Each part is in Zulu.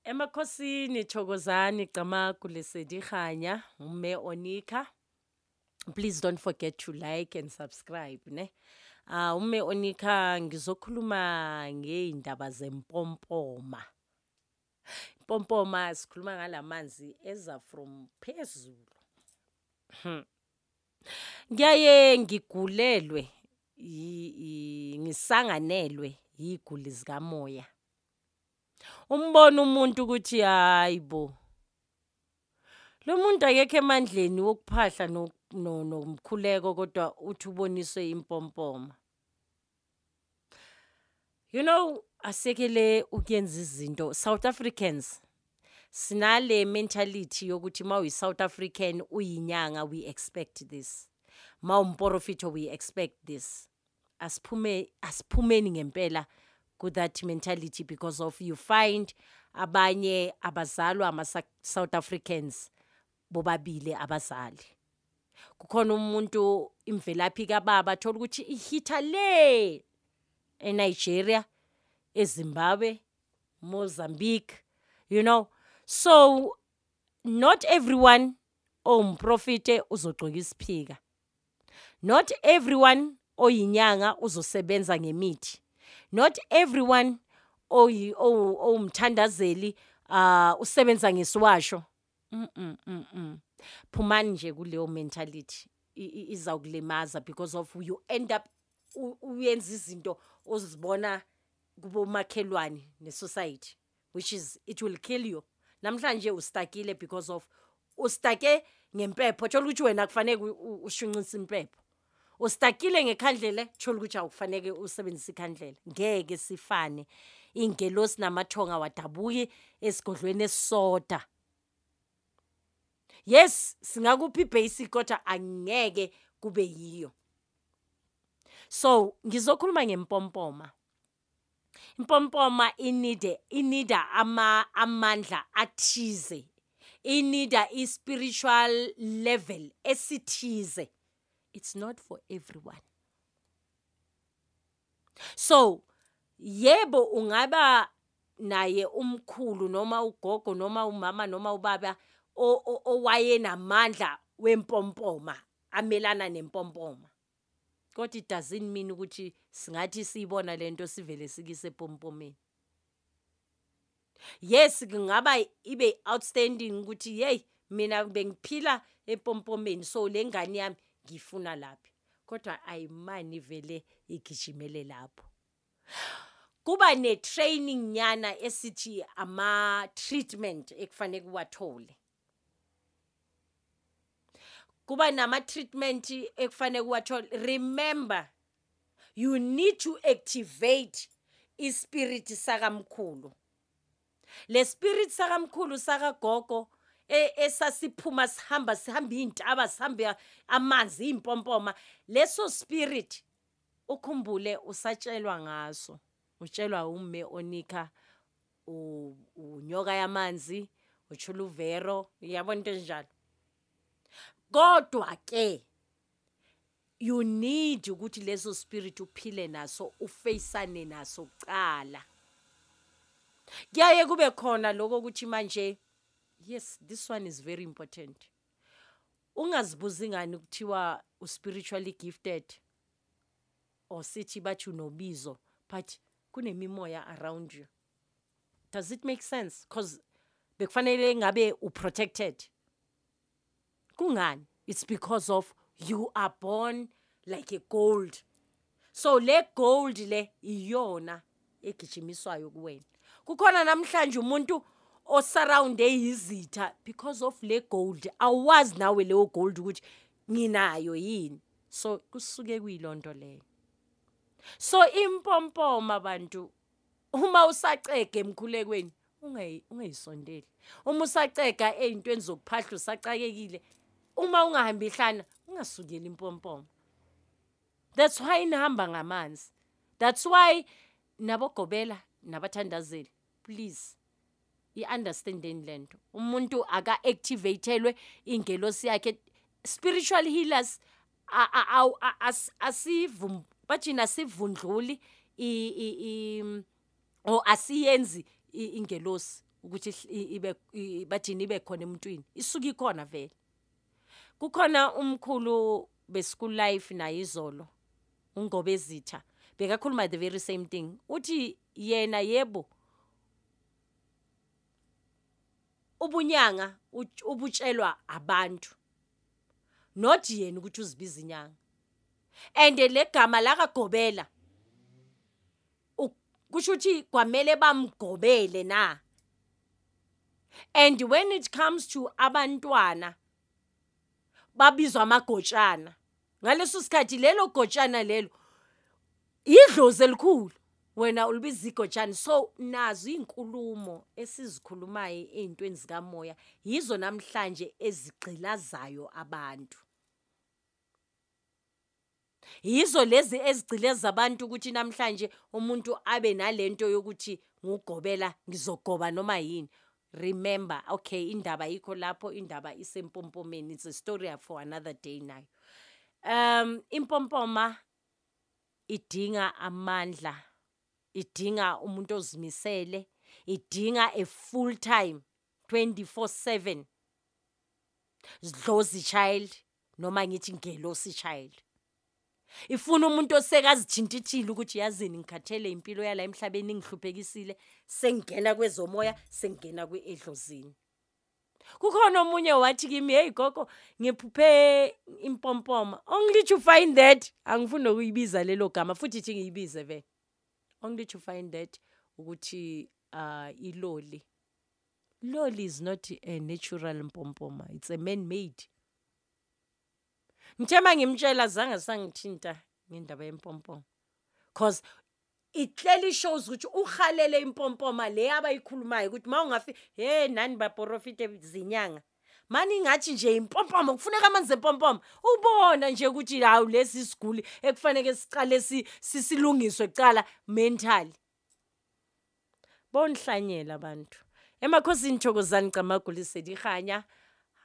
Emakhosini, thokozani, Camagu, Lesedi, Kganya, uMme Onika. Please don't forget to like and subscribe, ne? Ah, uMme Onika, ngizokhuluma ngeindaba zempompoma. Impompoma, sikhuluma ngalamanzi eza from phezulu. Ngiyaye ngigulelwe, ngisanganelwe yiguli zikamoya. Umbona umuntu ukuthi hayibo, lo muntu akekho emandleni wokuphahla nomkhuleko, kodwa uthi uboniswe impompoma. Asekele ukuyenza izinto. South Africans sinale mentality yokuthi mawuyi South African, uyinyanga, we expect this. Mawumprofito, we expect this. Asiphume, asiphumeni ngempela ku that mentality, because of you find abanye abazalwa ama South Africans bobabili abazali. Kukhona umuntu imvelaphi kababa, thola ukuthi ihitha le eNigeria, eZimbabwe, Mozambique. So not everyone owumprofite uzogcoka isiphika. Not everyone oyinyanga uzosebenza ngemithi. Not everyone owumthandazeli usebenza ngesiwasho. Phumani nje kuleyo mentality, izawukulimaza, because of you end up uyenza izinto ozibona kubomakhelwane ne-society, which is it will kill you. Namhlanje ustakile because of ustake ngempepho, thola ukuthi wena kufanele ushunqise impepho. Ustakile ngekhandlela, thola ukuthi awukufanele usebenzise ikhandlela. Ngeke sifane. Ingelosi namathonga wadabuki esigodlweni esisodwa. Yes, singakuphi basic, kodwa angeke kube yiyo. So ngizokhuluma ngempompoma. Impompoma inida amandla athize, inida i-spiritual level esithize. It's not for everyone. So yebo, ungaba naye umkhulu noma ugogo noma umama noma ubaba owayenamandla wempompoma, amelana nempompoma, kodwa it doesn't mean ukuthi singathi siyibona lento sivele sikise empompomeni. Yes, kungaba ibe outstanding ukuthi hey, mina bengiphila empompomeni, so le ngane yami ngifuna laphi, kodwa ayimani vele igijimele lapho. Kuba ne-training nyana esithi ama-treatment ekufanele uwathole. Kuba nama-treatment ekufanele uwathole. Remember, you need to activate ispirit sakamkhulu. Le spirit sakamkhulu, sakagogo, esasiphuma sihamba, sihamba iy'ntaba, sihambe amanzi, iy'mpompoma, leso spirit, ukhumbule usatshelwa ngaso, utshelwa uMme Onika, unyoka yamanzi, uchuluvero, uyabona into enjalo. Kodwa ke you need ukuthi leso spirit uphile naso, ufacane naso kucala. Kuyaye kube khona lokho ukuthi manje, yes, this one is very important. Ungazibuzi ngani kuthiwa uspiritually gifted, or sithi bathi unobizo, but kunemimoya around you. Does it make sense? Because bekufanele ngabe uprotected. Kungani? It's because of you are born like a gold. So le gold le iyona egijimiswayo kuwena. Kukhona namhlanje umuntu osurrounde izitha because of le gold. Awazi nawe leyo gold ukuthi nginayo yini. So kusuke kuyilonto leyo. So impompoma, abantu, uma usacega emkhulekweni, ungayisondeli. Uma usacega ey'ntweni zokuphahla, usacakekile, uma ungahambi ihlana, ungasukeli impompoma. That's why nihamba ngamanzi. That's why nabogobela nabathandazeli, please i-understandeni lento. Umuntu aka-activatelwe ingelosi yakhe. Spiritual healers asivum, bathina asivundluli or asiyenzi ingelosi. ukuthi ibe bathini ibe khona emuntwini, isuka ikhona vele. Kukhona umkhulu be-school life naye izolo, uNgobezitha, bekakhuluma the very same thing. Uthi yena yebo ubunyanga ubutshelwa abantu, not yena ukuthi uzibiza inyanga. And le gama lakagobela kusho ukuthi kwamele bamgobele na. And when it comes to abantwana babizwa amagotshana, ngaleso sikhathi lelo gotshana lelo idlozi elikhulu, wena ulibiza igotshana. So nazo izinkulumo esizikhulumayo ey'ntweni zikamoya yizo namhlanje ezigqilazayo abantu. Yizo lezi ezigcileza abantu ukuthi namhlanje umuntu abe nalento yokuthi ngugobela, ngizogoba noma yini. Remember, okay, indaba yikho lapho, indaba isempompomeni. It's a story for another day nayo. Impompoma idinga amandla, idinga umuntu ozimisele, idinga a full time 24/7 dlozi child, noma ngithi ngelosi child. Ifuna umuntu osekazithintithile ukuthi yazini ngikhathele impilo yala emhlabeni, ngihluphekisile, sengingena kwezomoya, sengingena kwe-edlozini. Kukhona omunye wathi kimi, hey gogo, ngiphuphe impompoma. Only to find that, angifuni ukuyibiza lelo gama futhi ithi ngiyibize vele. Only to find that ukuthi iloli. Loli is not a natural mpompoma, it's a man-made. Ngithe mangimtshela zange sangithinta ngendaba yempompoma. Cause it clearly shows ukuthi uhalele impompoma le abayikhulumayo ukuthi mawungafi, hey nani baprofite zinyanga. Mani ngathi nje impompoma kufuneka amanzi empompoma. Ubona nje ukuthi hawu lesi siguli ekufanele siqale sisilungiswe kuqala mentally. Bonhlanyela abantu. Emakhosini thokozani Camagu Lesedi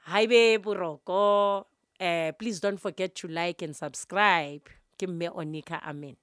Haibe boroko. Please don't forget to like and subscribe. Ke Mme Onika. Amen.